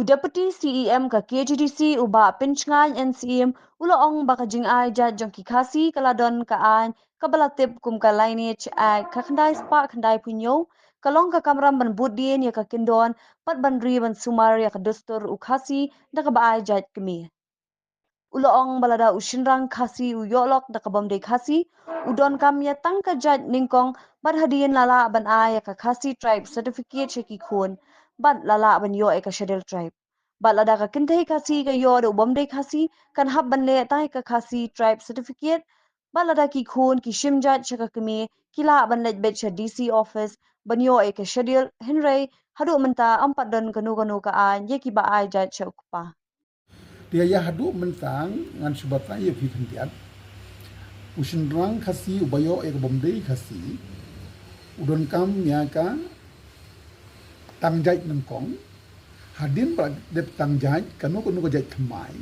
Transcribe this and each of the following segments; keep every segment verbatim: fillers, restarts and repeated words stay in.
Deputy C E M ka K H A D C u Bah Pinshngaiñ N C M u la ong ba ka jingai jait jong ki Khasi ka la don ka aiñ kaba la tip kum ka Lineage Act ka khyndai spah khyndai phew hynñiew, ka long ka kamram ban bud dien ïa ka kyndon bad ban ri ban sumar ïa ka dustur u Khasi da kaba ai jait kmie. U la ong ba lada u shynrang Khasi u ïoh lok da ka bym dei Khasi, u donkam ïa tang ka jait nyngkong bad hadien la lah ban ai ïa ka Khasi Tribe Certificate sha ki khun bad la lah ban ïoh ïa ka Schedule Tribe. Bad lada ka kynthei Khasi ka ïoh da u bym dei Khasi, kan hap ban leh tang ïa ka Khasi Tribe Certificate. Bad lada ki khun ki shim jait sha ka kmie, ki lah ban leit beit sha D C office ban ïoh ïa ka Schedule, hynrei haduh mynta ym pat don kano kano ka aiñ ïa kiba ai jait sha u kpa. Te ïa haduh mynta ngan shu batai ïa phi khyndiat. U shynrang Khasi uba ïoh ïa ka bym dei Khasi u donkam ïa ka tang jait nyngkong. Hadien ba la dep tang jait, kano kano ka jait thymmai,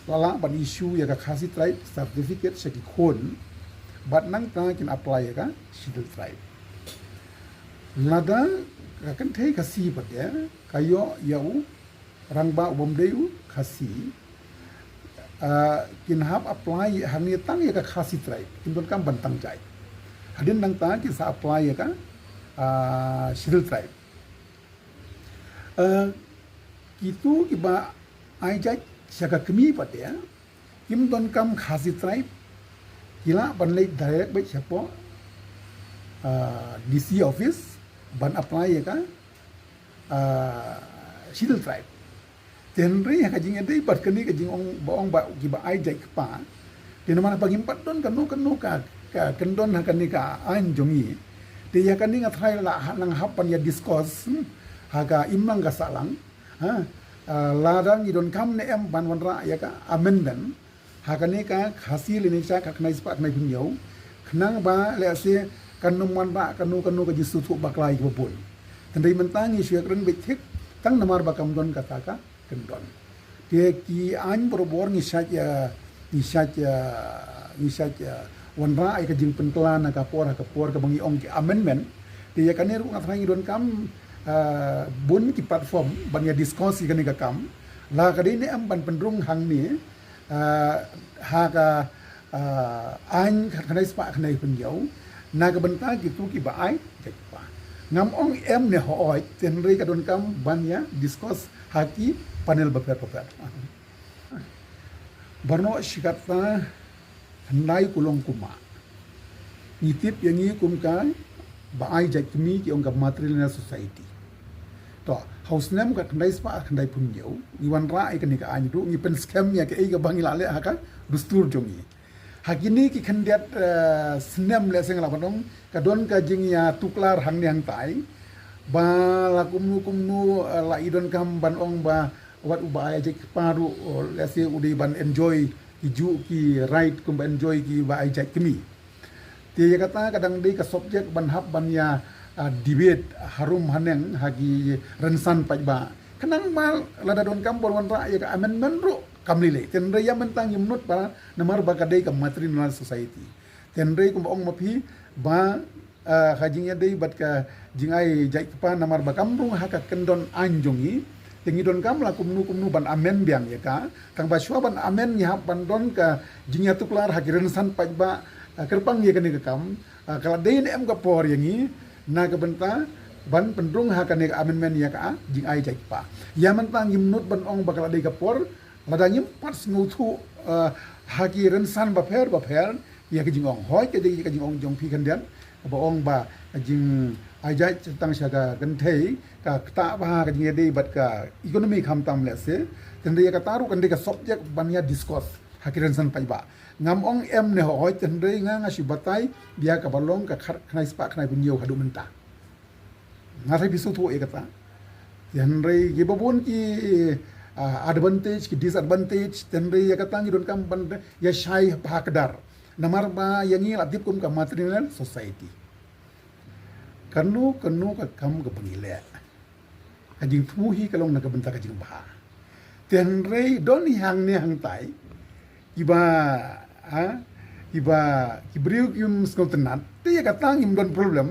la lah ban issue ïa ka Khasi Tribe Certificate sha ki khun bad nangta kin apply ïa ka Schedule Tribe. Lada ka kynthei Khasi pat de ka ïoh ïa u rangbah u bym dei u Khasi, ah, kin hap apply hangne tang ïa ka Khasi Tribe, kim donkam ban tang jait. Hadien nangta kin sa apply ïa ka, ah, Schedule Tribe. Ah, kitu kiba ai jait sha ka kmie pat de kim donkam Khasi Tribe, ki lah ban leit direct beit shapoh, ah, D C office ban apply ïa ka, ah, Schedule Tribe. Te hynrei ha ka jingïadei bad kane ka jingong ba ong ba kiba ai jait kpa, te namar ba ngim pat don kano kano ka, ka kyndon ha kane ka aiñ jong ngi. Te ïa kane nga tharai la ha, nang hap ban ïa discuss, hmm, ha ka imlang ka sahlang. Ha, ah, lada ngi donkam ne em ban wanrah ïa ka amendment ha kane ka Khasi Lineage Act ka khyndai spah khyndai phew hynñiew, khnang ba lehse kan ym wanrah kano kano ka jingsngewthuh bakla ïa kiba bun. Hynrei mynta ngi shu ïakren beit thik tang namar ba kam don kata ka kyndon. Te ki aiñ barabor ngi shait ïa, ngi shait ïa, ngi shait ïa wanrah ïa ka jingpynkylla na ka por ha ka por kaba ngi ong ki amendment. Te ïa kane ruh nga tharai ngi donkam, ah, bun ki platform ban ïa discuss ïa kane ka kam. La ka dei ne em ban pynrung hangne, ah, ha ka, ah, aiñ khyndai spah khyndai phew hynñiew na ka bynta kitu kiba ai jait kpa. Ngam ong em ne hooid, te hynrei ka donkam ban ïa discuss ha ki panel bapher bapher. Baroh shi katta hyndai kulong kumah ngi tip ïa ngi kum ka ba ai jait kmie ki ong ka matrilineal society. To, ha u snem ka khyndai spah khyndai phew hynñiew ngi wanrah ïa kane ka aiñ ruh, ngi pynskhem ïa kaei kaba ngi la leh ha ka dustur jong ngi. Ha kine ki khyndiat, eh, snem lehse nga lah ban ong ka don ka jingïatuklar hangne hangtai ba la kumno kumno, eh, la i donkam ban ong ba wat uba ai jait kpa ruh, oh, lehse u dei ban enjoy ki juh ki right kumba enjoy kiba ai jait kmie. Te ïa kata ka dang dei ka subject ban hap ban ïa, ah, debate harum haneng ha ki rynsan paidbah. Khnang ba lada donkam ban wanrah ïa ka amendment ruh kam lei lei. Te hynrei ïa mynta ngim nud ba namar ba ka dei ka matrilineal society. Te hynrei kumba ong ma phi ba, ah, ha jingïadei bad ka jingai jait kpa namar ba kam rung ha ka kyndon aiñ jong ngi. Te ngi donkam la kumno kumno ban amend biang ïa ka. Tang ba shuwa ban amend ngi hap ban don ka jingïatuklar ha ki rynsan paidbah, ah, kyrpang ïa kane ka kam. Ah, ka la dei ne em ka por ïa ngi na ka bynta ban pynrung ha kane ka amendment ïa ka jingai jait kpa. Ïa mynta ngim nud ban ong ba ka la dei ka por, lada ngim pat sngewthuh, eh, ha ki rynsan bapher bapher ïa ka jingong. Hooid ka dei ka jingong jong phi khyndiat kaba ong ba ka jingai jait tang sha ka kynthei ka ktah bha ha ka jingïadei bad ka economy khamtam lehse. Te hynrei ïa kata ruh kan dei ka subject ban ïa discuss ha ki rynsan paidbah. Ngam ong em ne hooid, te hynrei nga nga shu batai ïa kaba long ka khat khyndai spah khyndai phew hynñiew haduh mynta. Nga tharai phi sngewthuh ïa kata. Te hynrei kiba bun ki, ah, advantage, ki disadvantage, te hynrei ïa kata ngi donkam ban ïa shai bha kdar. Namar ba ïa ngi la tip kum ka matrilineal society. Kano kano ka kam kaba ngi leh, ka jingthmu hi ka long na ka bynta ka jingbha. Te hynrei don hi hangne hangtai kiba, ha, kiba, ki briew kim sngewtynnat. Te ïa kata ngim don problem.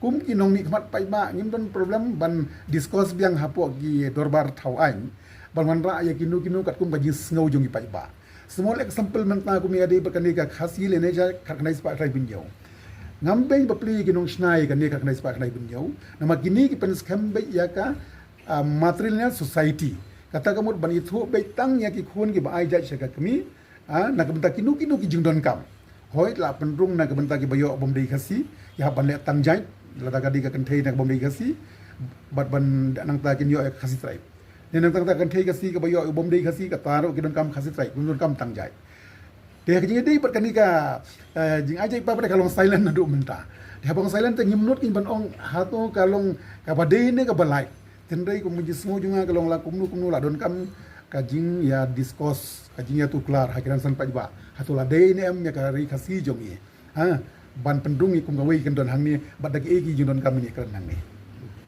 Kum ki nongmihkhmat paidbah ngim don problem ban discuss biang hapoh ki dorbar thaw aiñ ban wanrah ïa kino kino katkum ka jingsngew jong ki paidbah. Small example mynta kum ïa dei bad kane ka Khasi Lineage Act khatkhyndai spah khyndai phew hynñiew. Ngam beiñ bapli ïa ki nongshna ïa kane khatkhyndai spah khyndai phew hynñiew namar kini ki pynskem beit ïa ka, ah, matrilineal society. Kata ka mut ban ithuh beit tang ïa ki khun kiba ai jait sha ka kmie, ah, na ka bynta kino kino ki jingdonkam. Hooid, la pynrung na ka bynta kiba ïoh bym dei Khasi, ki hap ban leh tang jait, lada ka dei ka kynthei na ka bym dei Khasi, bad ban nangta kin ïoh ïa ka Khasi Tribe. Ne nangta ka kynthei Khasi kaba ïoh bym dei Khasi, kata ruh ki donkam Khasi Tribe, ki donkam tang jait. Te ka jingïadei bad kane ka, eh, jingai jait pat ka long silent naduh mynta. Te haba long silent te ngim nud kein ban ong hato ka long kaba dei ne kaba lait. Hynrei kum ka jingsngew jong nga ka long la kumno kumno la donkam ka jingïa discuss, ka jingïatuklar ha ki rynsan paidbah. Hato la dei ne em ïa ka ri Khasi jong ngi, ha, ban pynrung ïa kum kawei kan don hangne, bad da kiei ki jingdonkam ngi kren hangne.